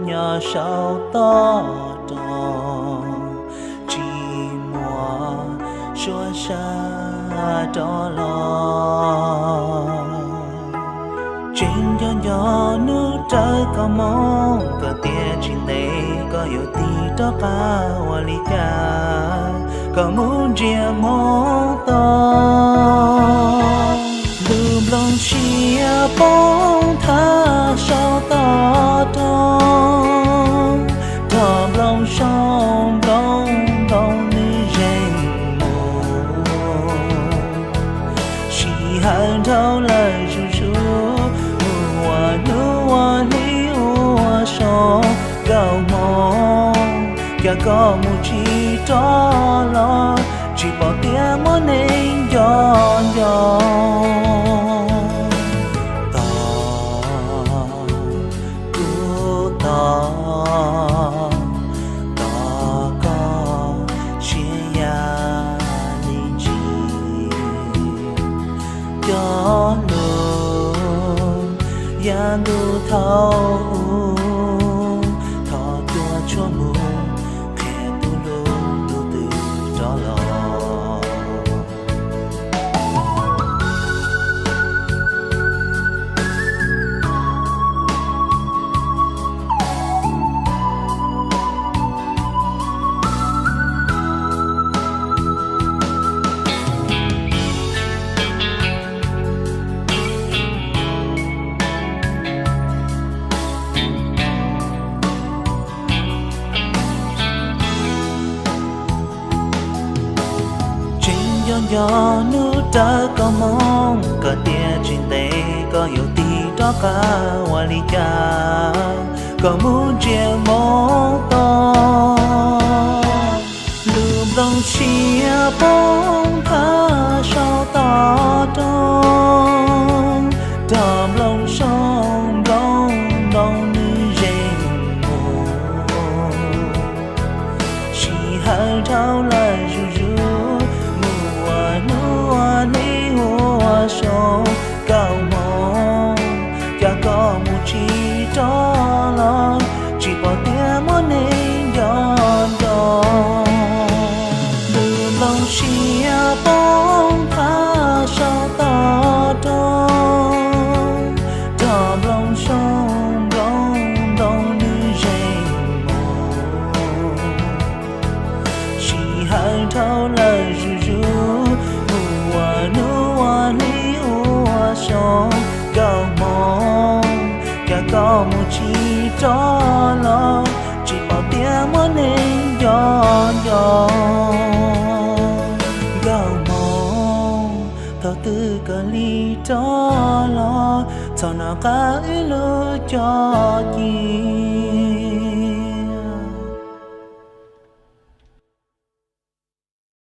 nyob saum toj roob, tsis muaj suab sab rov los. Tseem nco nco hnub rawv koj moo, koj tias tsis ntev koj yuav tig rov qab ua li cas, koj mus ntsia hmo toj. Lub nplooj siab poob thaj saum toj roob, rov nplooj soo nplooj ntoo nws zeeg mus. Sij hawm dhau lawm zuj zus, mus ua hnub ua hli ua xyoo, nkauj hmoob, cas koj mus tsis rov los, tsis pom tias muaj neeg nco nco. Tos, kuv tos, tos koj siab ya li ntsis, cov lus yav ntuj thaum ub, thov tuaj tshuab mus, qhia tus hlub tus twg rov los. Tseem nco nco hnub rawv koj moo, koj tias tsis ntev koj yuav tig rov qab ua li cas, koj mus ntsia hmo toj. Lub nplooj siab poob thaj saum toj roob, rov nplooj soo nplooj ntoo nws zeeg mus. Sij hawm dhau lawm zuj zus, mus ua hnub ua hli ua xyoo, nkauj hmoob, cas koj mus tsis rov los, tsis pom tias muaj neeg nco nco. Lub nplooj siab poob thaj saum toj roob, rov nplooj soo nplooj ntoo nws zeeg mus. Sij hawm dhau lawm zuj zus, mus ua hnub ua hli ua xyoo, nkauj hmoob, cas koj mus tsis rov los, tsis pom tias muaj neeg nco nco. Nkauj hmoob, thaum twg koj li rov los, txhob nco qab wb lub cov ci